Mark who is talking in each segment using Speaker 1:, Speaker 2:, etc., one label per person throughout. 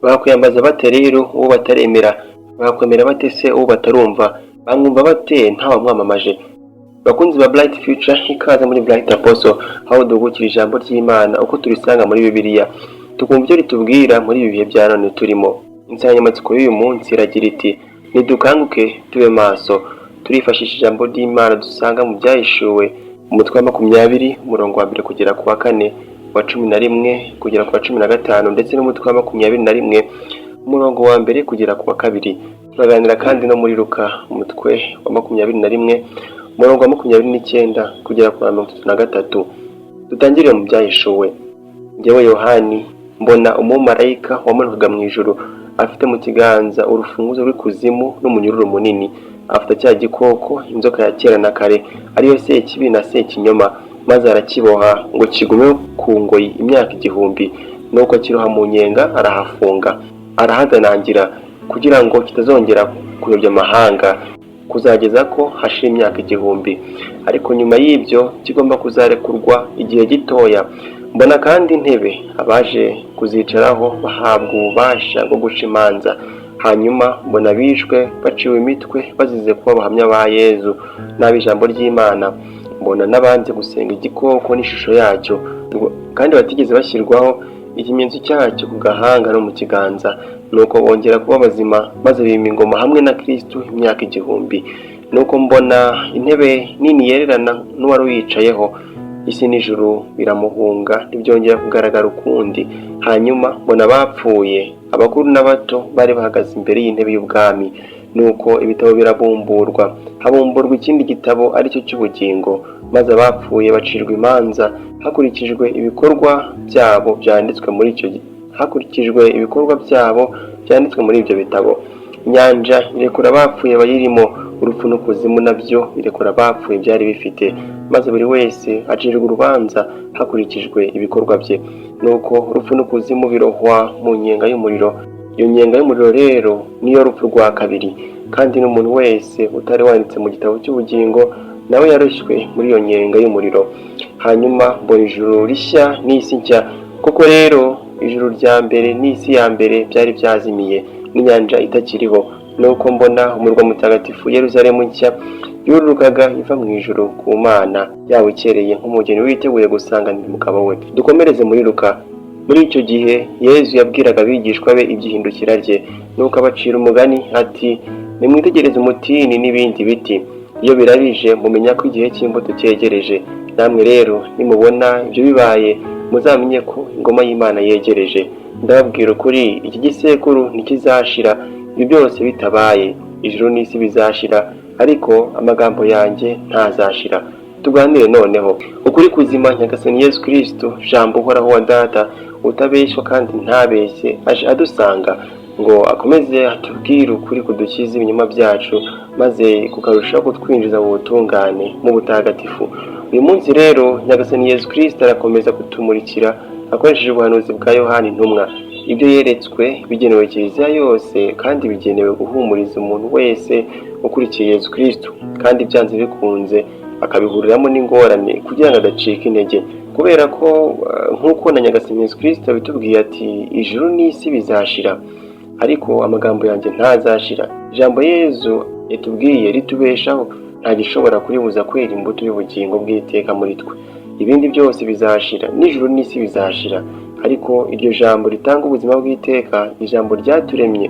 Speaker 1: Bakwiyambaza bate rero uwo bataremera? Bakwemera bate se uwo batarumva? Bamwumva bate ntawamwamamaje? Bakunzi ba Bright Future, ikaze muri Bright Apostle, aho duhugukira ijambo ry'Imana uko turisanga muri Bibiliya, tukumva ibyo ritubwira muri ibi bihe bya none turimo. Insanganyamatsiko y'uyu munsi iragira iti: "Nidukanguke tube maso." Turifashisha ijambo ry'Imana dusanga mu Byahishuwe, umutwe wa 20, umurongo wa 1 kugera ku wa 4, wa 11 kugera ku wa 15, ndetse n'umutwe wa 21, umurongo wa 1 kugera ku wa 2. Turaganira kandi no muri Luka, umutwe wa 21, umurongo wa 29 kugera ku wa 33. Dutangirire mu Byahishuwe. Njyewe Yohani mbona umumarayika wamanukaga mu ijuru, afite mu kiganza urufunguzo rw'ikuzimu n'umunyururu munini. Afata cya gikoko, inzoka ya kera na kare, ariyo Sekibi na Sekinyoma, maze arakiboha ngo kigume ku ngoyi imyaka 1000. Nuko akiroha mu nyenga, arahafunga, arahadanangira, kugira ngo kitazongera kuyobya amahanga kuzageza ko hashira imyaka 1000. Ariko nyuma y'ibyo kigomba kuzarekurwa igihe gitoya. Mbona kandi intebe, abaje kuzicaraho bahabwa ububasha bwo guca imanza. Hanyuma mbona bishwe baciwe imitwe bazize kuba abahamya ba Yezu n'ab'ijambo ry'Imana. Mbona n'abanze gusenga igikoko n'ishusho yacyo, kandi batigeze bashyirwaho ikimenyetso cyacyo ku gahanga no mu kiganza. Nuko bongera kuba bazima, maze bima ingoma hamwe na Kristo imyaka 1000. Nuko mbona intebe nini yererana n'uwari uyicayeho, isi n'ijuru biramuhunga, ntibyongera kugaragara ukundi. Hanyuma mbona abapfuye, abakuru n'abato, bari bahagaze imbere y'intebe y'ubwami. Nuko ibitabo birabumburwa, habumburwa ikindi gitabo, aricyo cy'ubugingo, maze abapfuye bacirwa imanza hakurikijwe ibikorwa byabo byanditswe muri icyo hakurikijwe ibikorwa byabo byanditswe muri ibyo bitabo. Inyanja irekura abapfuye bayirimo, urupfu n'ukuzimu nabyo birekura abapfuye byari bifite, maze buri wese acirwa urubanza hakurikijwe ibikorwa bye. Nuko urupfu n'ukuzimu birohwa mu nyenga y'umuriro. Iyo nyenga y'umuriro rero niyo rupfu rwa kabiri. Kandi n'umuntu wese utari wanditse mu gitabo cy'ubugingo nawe yaroshywe muri iyo nyenga y'umuriro. Hanyuma mbona ijuru rishya n'isi nshya. Koko rero ijuru rya mbere n'isi ya mbere byari byazimiye, n'inyanja itakiriho. Nuko mbona umurwa mutagatifu, Yeruzalemu nshya, yururukaga iva mu ijuru ku Mana, yaba ukereye nk'umugeni witeguye gusanganira umugabo we. Dukomereze muri Luka. Muri icyo gihe Yezu yabwiraga abigishwa be iby'ihindukira rye, nuko abacira umugani ati: "Nimwitegereze umutini n'ibindi biti. Iyo birabije mumenya ko igihe cy'imbuto cyegereje. Namwe rero nimubona ibyo bibaye, muzamenye ko ingoma y'Imana yegereje. Ndababwira ukuri, iki gisekuru ntikizashira ibyo byose bitabaye. Ijuru n'isi bizashira, ariko amagambo yanjye ntazashira." Tuganire noneho ukuri kuzima. Nyagasani Yesu Kristo, Jambo uhoraho wa Data, utabeshywa kandi ntabeshye, aje adusanga ngo akomeze atubwire ukuri kudukiza ibinyoma byacu, maze kukarushaho kutwinjiza mu butungane, mu butagatifu. Uyu munsi rero Nyagasani Yesu Kristo arakomeza kutumurikira akoresheje ubuhanuzi bwa Yohani intumwa. Ibyo yeretswe bigenewe kiliziya yose, kandi bigenewe guhumuriza umuntu wese ukurikiye Yesu Kristo, kandi byanze bikunze akabihuriramo n'ingorane, kugira ngo adacika intege, kubera ko nk'uko na Nyagasani Yesu Kristo abitubwiye ati: "Ijuru n'isi bizashira, ariko amagambo yanjye ntazashira." Ijambo Yezu yatubwiye ritubeshaho, nta gishobora kuribuza kwera imbuto y'ubugingo bw'iteka muri twe. Ibindi byose bizashira, n'ijuru n'isi bizashira, ariko iryo jambo ritanga ubuzima bw'iteka, ijambo ryaturemye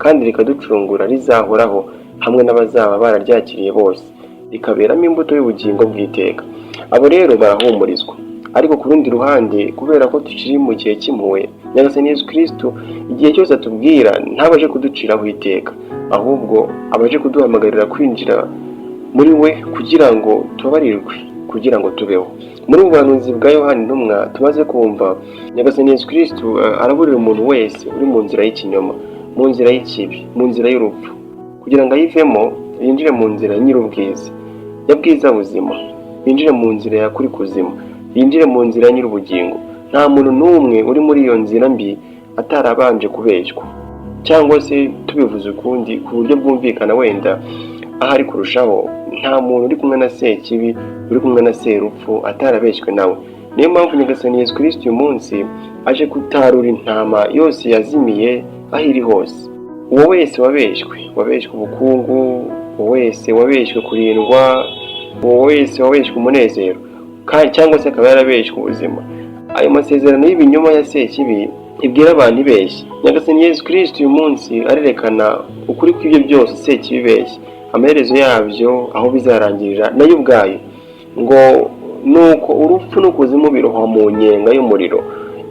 Speaker 1: kandi rikaducungura, rizahoraho hamwe n'abazaba bararyakiriye bose, rikaberamo imbuto y'ubugingo bw'iteka. Abo rero barahumurizwa. Ariko ku rundi ruhande, kubera ko tukiri mu gihe cy'impuhwe, Nyagasani Yesu Kristo igihe cyose atubwira ntaba aje kuduciraho iteka, ahubwo aba aje kuduhamagarira kwinjira muri we kugira ngo tubabarirwe, kugira ngo tubeho. Muri ubu buhanuzi bwa Yohani intumwa tumaze kumva, Nyagasani Yesu Kristo araburira umuntu wese uri mu nzira y'ikinyoma, mu nzira y'ikibi, mu nzira y'urupfu, kugira ngo ayivemo yinjire mu nzira ya nyir'ubwiza, ya bwiza buzima, yinjire mu nzira ya kuri kuzima, yinjire mu nzira ya nyir'ubugingo. Nta muntu n'umwe uri muri iyo nzira mbi atarabanje kubeshywa, cyangwa se tubivuze ukundi ku buryo bwumvikana wenda ahari kurushaho, nta muntu uri kumwe na Sekibi, uri kumwe na Serupfu, atarabeshywe nawe. Niyo mpamvu Nyagasani Yesu Kristo uyu munsi aje gutarura intama yose yazimiye aho iri hose. Uwo wese wabeshywe ubukungu, uwo wese wabeshywe kurindwa, uwo wese wabeshywe umunezero, kandi cyangwa se akaba yarabeshywe ubuzima, ayo masezerano y'ibinyoma ya Sekibi ibwira abantu ibeshya, Nyagasani Yesu Kristo uyu munsi arerekana ukuri kw'ibyo byose Sekibi ibeshya, amaherezo yabyo, aho bizarangirira nayo ubwayo. Ngo nuko urupfu n'ukuzimu birohwa mu nyenga y'umuriro.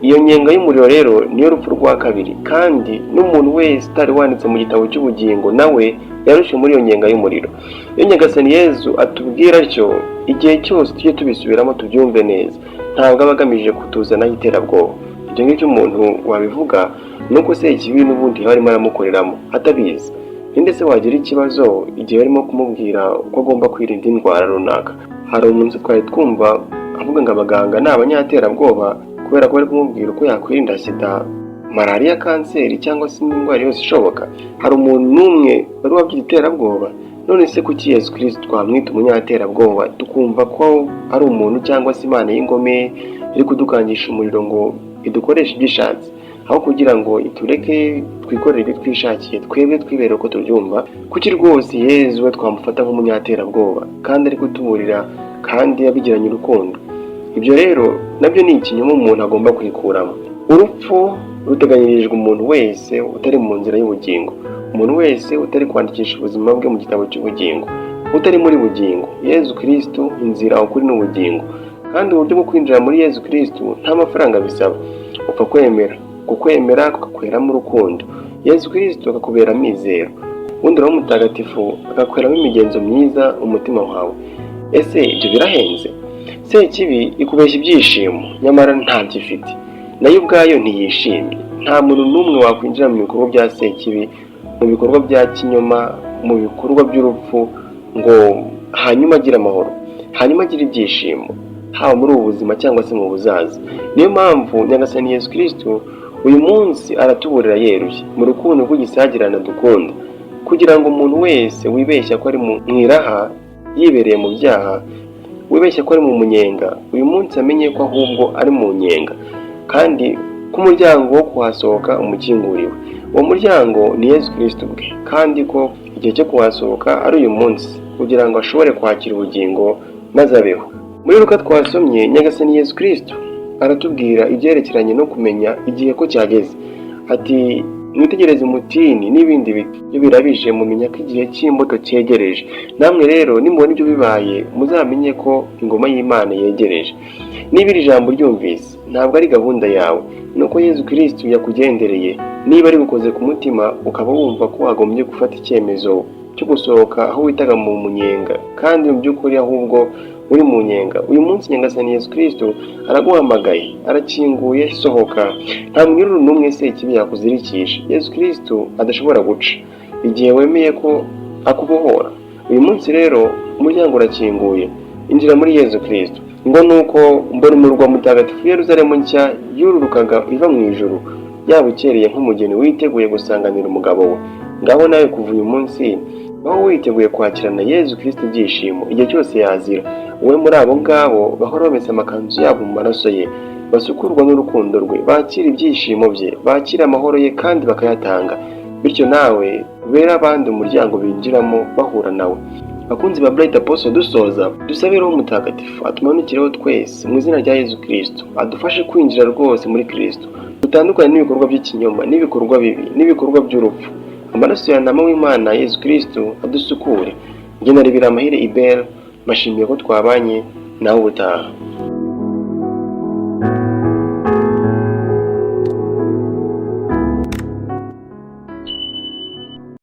Speaker 1: Iyo nyenga y'umuriro rero niyo rupfu rwa kabiri, kandi n'umuntu wese utari wanditse mu gitabo cy'ubugingo nawe yarushye muri iyo nyenga y'umuriro. Iyo Nyagasani Yezu atubwira atyo, igihe cyose tujye tubisubiramo tubyumve neza, ntabwo aba agamije kutuzanaho iterabwoba. Ibyo ngibyo umuntu wabivuga ni uko Sekibi n'ubundi yaba arimo aramukoreramo atabizi. Ninde se wagira ikibazo igihe barimo kumubwira uko agomba kwirinda indwara runaka? Hari umuntu twari twumva avuga ngo abaganga ni abanyaterabwoba kubera ko bari kumubwira uko yakwirinda sida, malariya, kanseri cyangwa se indi ndwara yose ishoboka? Hari umuntu n'umwe wari wabyita iterabwoba? None se kuki Yesu Kristo twamwita umunyaterabwoba, tukumva ko ari umuntu cyangwa se Imana y'ingome iri kudukangisha umuriro ngo idukoreshe ibyo ishatse, aho kugira ngo itureke twikorere ibyo twishakiye, twebwe twibere uko tubyumva? Kuki rwose Yezu we twamufata nk'umunyaterabwoba kandi ari kutuburira kandi yabigiranye urukundo? Ibyo rero nabyo ni ikinyoma umuntu agomba kwikuramo. Urupfu ruteganyirijwe umuntu wese utari mu nzira y'ubugingo, umuntu wese utari kwandikisha ubuzima bwe mu gitabo cy'ubugingo, utari muri bugingo. Yezu Kristo, inzira, ukuri n'ubugingo. Kandi uburyo bwo kwinjira muri Yezu Kristo nta mafaranga bisaba, upfa kwemera. Kukwemera kukakweramo urukundo, Yezu Kristo akakubera amizero, ubundi Roho Mutagatifu akakweramo imigenzo myiza umutima wawe. Ese ibyo birahenze? Sekibi ikubeshya ibyishimo, nyamara ntabyo ifite, nayo ubwayo ntiyishimye. Nta muntu n'umwe wakwinjira mu bikorwa bya Sekibi, mu bikorwa bya kinyoma, mu bikorwa by'urupfu, ngo hanyuma agire amahoro, hanyuma agire ibyishimo, haba muri ubu buzima cyangwa se mu buzaza. Niyo mpamvu Nyagasani Yesu Kristo uyu munsi aratuburira yeruye mu rukundo rw'igisagirana dukunda, kugira ngo umuntu wese wibeshya ko ari mu iraha yibereye mu byaha, wibeshya ko ari mu munyenga, uyu munsi amenye ko ahubwo ari mu nyenga, kandi ko umuryango wo kuhasohoka umukinguriwe. Uwo muryango ni Yesu Kristo ubwe, kandi ko igihe cyo kuhasohoka ari uyu munsi kugira ngo ashobore kwakira ubugingo maze abeho. Muri Luka twasomye, Nyagasani Yesu Kristo aratubwira ibyerekeranye no kumenya igihe ko cyageze. Ati: "Mwitegereze umutini n'ibindi biti, iyo birabije mumenya ko igihe cy'imbuto cyegereje. Namwe rero nimubona ibyo bibaye, muzamenye ko ingoma y'Imana yegereje." Niba iri jambo ryumvise, ntabwo ari gahunda yawe, nuko Yesu Kristo yakugendereye. Niba rigukoze ku mutima, ukaba wumva ko wagombye gufata icyemezo cyo gusohoka aho witaga mu munyenga kandi mu by'ukuri ahubwo uri mu nyenga, uyu munsi Nyagasani Yesu Kristo araguhamagaye, arakinguye, sohoka. Nta munyururu n'umwe Sekibi yakuzirikisha Yesu Kristo adashobora guca igihe wemeye ko akubohora. Uyu munsi rero umuryango urakinguye, injira muri Yesu Kristo. Ngo nuko mbona umurwa mutagatifu, Yeruzalemu nshya, yururukaga iva mu ijuru, yabukereye nk'umugeni witeguye gusanganira umugabo we. Ngaho nawe kuva uyu munsi aho witeguye kwakirana Yezu Kristo ibyishimo igihe cyose yazira. Wowe muri abo ngabo bahora bamesa amakanzu yabo mu maraso ye, basukurwa n'urukundo rwe, bakira ibyishimo bye, bakira amahoro ye kandi bakayatanga, bityo nawe ubere abandi umuryango binjiramo bahura nawe. Bakunzi ba Bright Apostle, dusoza dusabe Roho Mutagatifu atumanukireho twese mu izina rya Yezu Kristo, adufashe kwinjira rwose muri Kristo, dutandukane n'ibikorwa by'ikinyoma, n'ibikorwa bibi, n'ibikorwa by'urupfu. Amaraso ya Ntama w'Imana Yezu Kristo adusukure. Njye na Biramahire Ibel, mbashimiye ko twabanye nawe. Ubutaha.